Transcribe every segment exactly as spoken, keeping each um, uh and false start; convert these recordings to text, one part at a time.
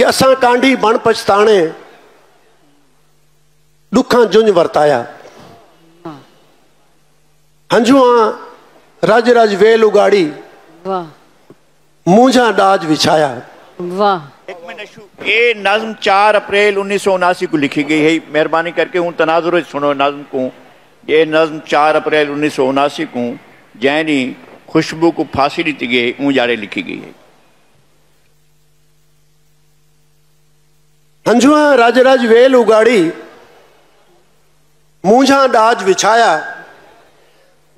تے اساں کانڈھی بݨ پچھتاݨے، ݙکھاں جنج ورتایا۔ ہنجھواں رج رج ویل اگاڑی، واہ مونجھاں ݙاج وچھایا۔ واہ ایک منٹ اشو، اے نظم چار اپریل انیس سو اناسی کو لکھی گئی ہے۔ مہربانی کر کے ہوں تناظر وچ سنو نظم کو۔ اے نظم چار اپریل انیس سو اناسی کو جینی خوشبو کو پھانسی ݙتی گئی ہے، اوں جاڑے لکھی گئی ہے۔ ہنجھواں رج رج ویل اگاڑی، مونجھاں ݙاج وچھایا،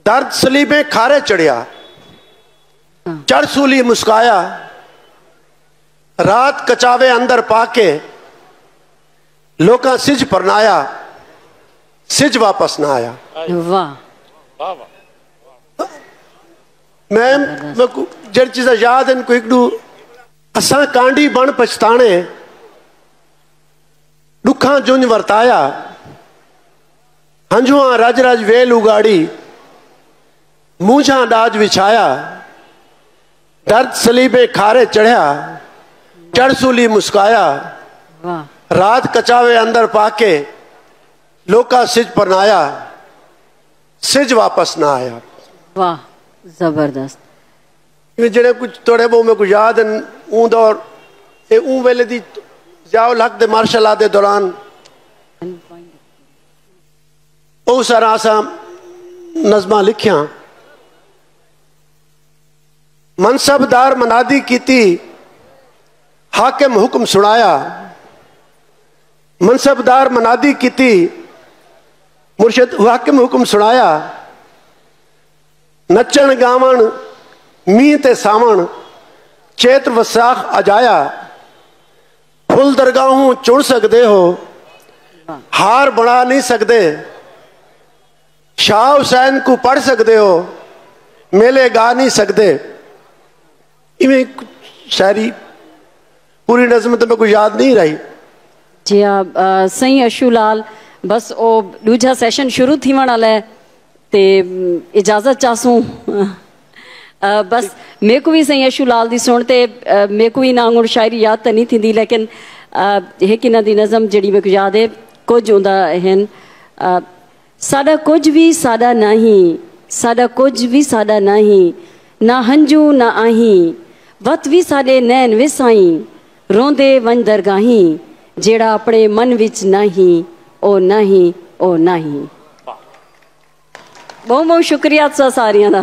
درد سلیبیں کھارے چڑھیا، چڑھ سولی مسکایا، رات کچاوے اندر پا کے، لوکاں سجھ پرنایا، سجھ واپس نہ آیا۔ واہ میں میکوں جڑ چیزاں یاد ہیں، کوئی ایک ڈو۔ اساں کانڈی بن پچھتانے، ڈکھاں جنج ورتایا، ہنجواں رج رج ویل اگاڑی، مونجھاں ڈاج وچھایا، درد سلیبیں کھارے چڑھیا، چڑھ سولی مسکایا، واہ رات کچاوے اندر پا کے، لوکاں سج پرنایا، سج واپس نہ آیا۔ واہ زبردست۔ ایویں جڑے کچھ توڑے بہوں میکوں یاد ہیں، اوں دور، اے اوں ویلے دی ضیاء الحق دے مارشل لا دے دوران بہوں سارا اساں نظماں لکھیاں۔ منصب دار منادی کیتی، حاکم حکم سنایا۔ منصب دار منادی کیتی، مرشد حاکم حکم سنایا۔ نچݨ ڳاوݨ، مینہ تے ساوݨ، چیت وساخ اجایا۔ پھل درگاہوں چݨ سڳدے ہو، ہار بݨا نئیں سڳدے۔ شاہ حسین کوں پڑھ سڳدے ہو، میلے ڳا نئیں سڳدے۔ ایویں شاعری پوری نظم تے میکوں یاد نئیں رہی۔ جی ہا سئیں اشو لال، بس او ݙوجھا سیشن شروع تھیوݨ آلا ہے، تے اجازت چاہسوں۔ بس میکوں وی سئیں اشو لال دی سݨ تے میکوں وی نہ انگڑ شاعری یاد تاں نئیں تھیندی، لیکن ہک انہاں دی نظم جیڑھی میکوں یاد ہے، کجھ اوندا ہن۔ ساݙا کجھ وی ساݙا ناہیں، ساݙا کجھ وی ساݙا ناہیں، نہ ہنجوں نہ آہیں، وت وی ساݙے نین وے سائیں، روندے ونڄ درگاہیں، جیڑھا اپݨے من وچ ناہیں، او ناہیں، او ناہیں۔ ٻہوں ٻہوں شکریہ تساں ساریاں دا۔